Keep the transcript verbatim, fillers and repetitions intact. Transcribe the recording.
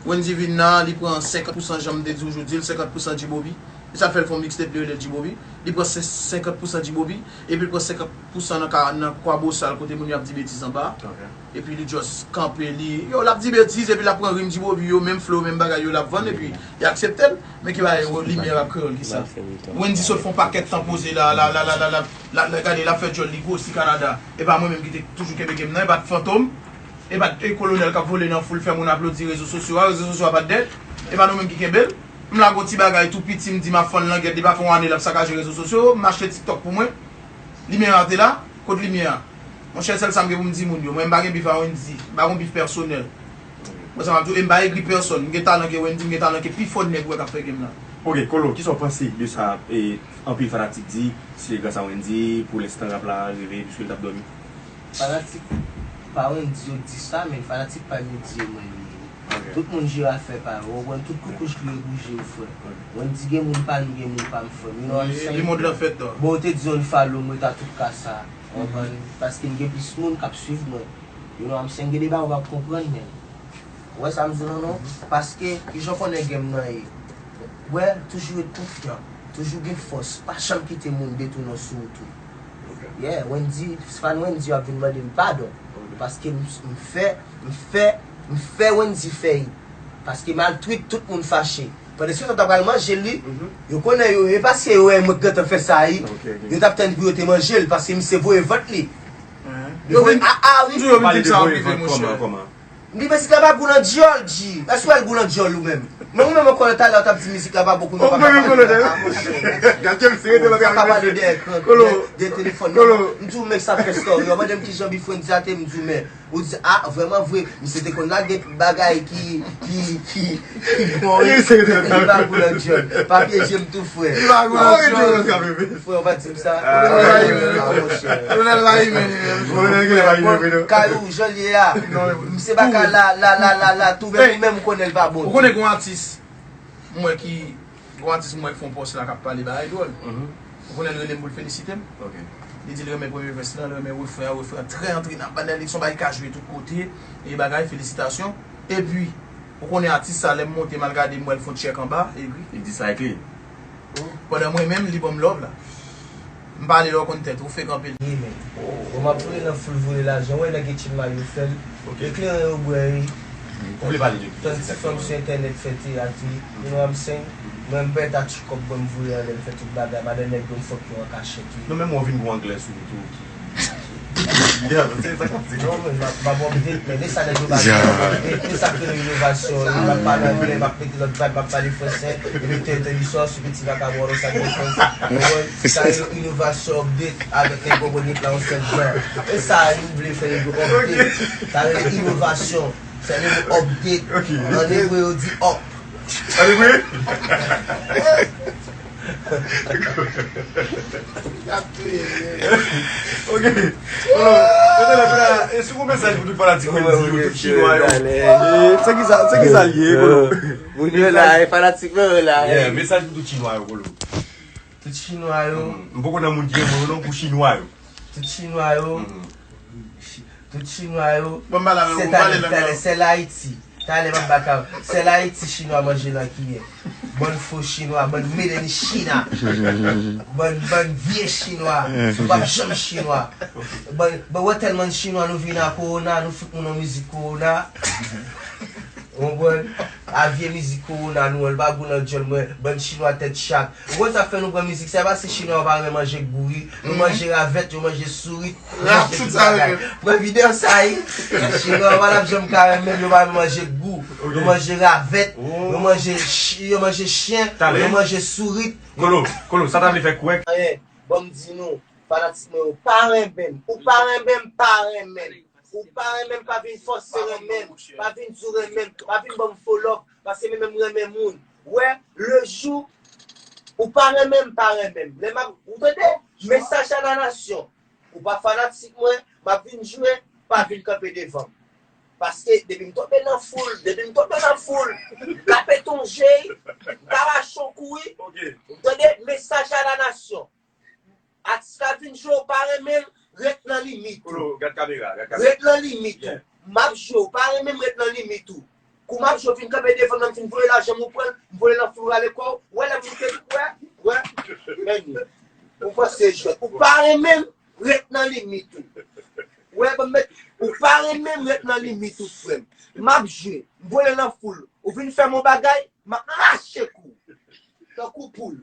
Wendy vin la, li pran senkant pousan, jan m te di w jodi, l senkant pousan G-Bobby. E sa fè l fè yon mixtape, li rele l G-Bobby. Li pran se- senkant pousan G-Bobby, epi l pran senkant pousan nan, ka- nan Kwabosal, kote moun yo ap di betiz anba. Epi li just kanpe, li, yo, l ap di betiz, epi l ap pran rim G-Bobby yo, menm flow, menm bagay yo, l ap vann, epi li aksepte l. Men ki bagay, limyè rap kreyòl, ki sa? Wendy sot fè yon pakèt tan poze la, la, la, la, la, la, la, la, gade, l ap fè djòl li gwosi Kanada. E pa mwen menm ki te toujou kenbe game nan, e pa t Fantom. E pa t, e kolonèl k ap vole nan foul, fè moun aplodi rezo sosyo a, rezo sosyo a pa t dèd. E pa nou menm ki kenbe l. M lage yon ti bagay tou piti, m di m ap fann langèt, li pa fè yon ane l ap sakaje rezo sosyo, m achte TikTok pou mwen. Limyè a te la, kot limyè a? Monchè, sèl sa m gen pou m di moun yo, mwen m pa gen bif a Wendy, m pa gen bif pèsonèl. Mwen sa m ap di w, e m pa egri pèsonn, m gen talan ke Wendy, m gen talan ke pi fò nèg ou wè k ap fè game la. Ok, Kolo, kisa w panse de sa, e, anpil fanatik di, se gras a Wendy, pou lenstan rap la rive, piske l t ap dòmi? Fanatik pa Wendy yo k di sa, men fanatik pa m yo di e mwen li ye. Tout moun jere afè pa yo, w konprann, tout koukouch li yo bouje yo, frè. Wendy gen moun pa l, m gen moun pa m, frè m, you know what I'm saying? Bon, ou te di yon follow mwen ta tout ka sa, w konprann? Paske m gen plis moun k ap swiv mwen, you know what I'm saying? Gen de bagay ou p ap konprann, men. Ou wè sa m di w lan non? Paske, kijan w konnen game nan ye? Wè, toujou ret konfyan, toujou gen fòs, pa janm kite moun detounen w sou wout ou. Yeah, Wendy, fan Wendy yo ap vin mande m padon. Paske m, m fè, m fè, m fè Wendy fè hit. Paske m al tweet, tout moun fache. Pandan se tan, t ap pral manje li, yo konnen yo, e paske yo wè mwen gentan fè sa, yo t ap tann pou yo te manje l, paske misye voye vant li. Yo vin, a, a, wi. Yo vin di sa ap rive, monchè. Li mizik la pa gou nan dyòl, G. Èske w wè l gou nan dyòl ou menm? Men ou menm ankò talè w t ap di mizik la pa bon, kounye a w pa ka pale. Ah, monchè. Ou pa ka pale dèyè ekran, dèyè telefòn non. M di w men sa fè story. Yo mande m kijan bif Wendy a te, m di w men. Ou di, ah, vrèman vre, misye te konn lage bagay ki, ki, ki, ki bon, wi. Li pa gou nan dyòl. Pa pyeje m tou, frè. Li pa gou nan dyòl. Frè, ou pa di m sa. Ah, monchè. Kay ou, jan l ye a. Misye pa ka la, la, la, la, la, tou, men ou menm ou konnen l pa bon. Ou konnen gon atis, m wè ki, gon atis m wè k fè yon pòs la k ap pale bagay dwòl. Ou konnen l rele m pou l felisite m. Li di l renmen premye vès lan, l renmen refren an, refren an trè antrenan, bann li son bagay ka jwe tout kote, e bagay, felisitasyon. Epi, ou konnen atis sa, lè m monte, m al gade, m wè l fè yon tchèk anba, egri. Li di sa egri. Pandan mwen menm, li ban m love la. M pale lè w konn tèt ou, fake anpil. Ye, men. Bon, m ap voye nan foul voye lajan, wè nèg Etchin Mayo fè l. Ekleren yo bwè, wi. Ou vle pale de ki? Tann ti fanm sou entènèt fè teyat, wi. You know what I'm saying? Mwen, m pèt a ti kòb, ban m voye anlè l, fè tout bagay. Madan nèg yo, m fòk yo an kachèt, wi. Non, men mwen vin gwo anglè sou ou tou. Yeah, se sa k ap di. Non, men m ap, m ap update, men e sa nèg yo pa di. E, e sa k rele inovasyon, wi. M ap pale anglè, m ap mete lòt vibe, m ap pale fransè, epi te, te, li sò sou piti vakabon, sa gen sans. Mwen, sa yo inovasyon, update, avèk nèg yo, nèg la, yon sèl jan. E sa, nou vle fè nèg yo update. Sa rele inovasyon. Sa rele update. An ebre, yo di up. An ebre? Ok. Alò, e si w gon mesaj pou tout fanatik Wendy yo, tout chinwa yo. Sa ki sa, sa ki sa l ye, Kolo? Moun yo la, e fanatik mwen yo la. Yeah, mesaj pou tout chinwa yo, Kolo. Tout chinwa yo. M poko nan moun ki renmen yo non, pou chinwa yo. Tout chinwa yo. Tout chinwa yo. Bon, m pale avè w, m pale lang nan. Sèl Ayiti. Talè m ap bat avè w. Sèl Ayiti chinwa manje nan kiyè. Bann fo chinwa, bann made in China. Bann, bann vye chinwa. Ou p ap janm chinwa. Bann, bann, wè tèlman chinwa nou vin a kowona, nou fout moun yon mizik kowona. Ou konprann? A vye mizik kowona nou an, l pa gou nan dyòl mwen, bann chinwa tèt chat. Ou konn sa k fè nou pran mizik sa? E pa si chinwa yo pa renmen manje gou wi. Yo manje ravèt, yo manje sourit, yo manje tout bagay. Pran videyo sa wi. Chinwa yo pa t ap janm ka renmen, yo pa renmen manje gou. Yo manje ravèt, yo manje ch-, yo manje chen, yo manje sourit. Kolo, Kolo, sa ta vle fè kwè? Anyen, ban m di nou, fanatik mwen yo, pa renmen m. Ou pa renmen m, pa renmen m. Ou pa renmen m, pa vin fòse renmen m. Pa vin di w renmen m. Pa vin ban m fo love. Paske mwen menm m renmen moun. Wè, le jou ou pa renmen m, pa renmen m. Lè m ap, ou tande? Mesaj a la nasyon. Ou pa fanatik mwen, m ap vin jwe, pa vin kanpe devan m. Paske depi m tonbe nan foul, depi m tonbe nan foul, m ka pete yon je, m ka rache yon kou wi. Ou tande? Mesaj a la nasyon. Atis la vin jwe, ou pa renmen l, ret nan limit ou. Ret nan limit ou. M ap jwe, ou pa renmen m, ret nan limit ou. Ou m ap jwe, w vin kanpe devan mwen, m fin voye lajan m, ou pran l, m voye nan foul rale kò w. Wè lè m moute, wè, wè. Men, ou panse jwèt. Ou pa renmen m, ret nan limit ou. Wè, ban m met, ou pa renmen m, ret nan limit ou, frè m. M ap jwe, m voye nan foul. Ou vin fè m yon bagay, m ap mache kou. Tankou poul.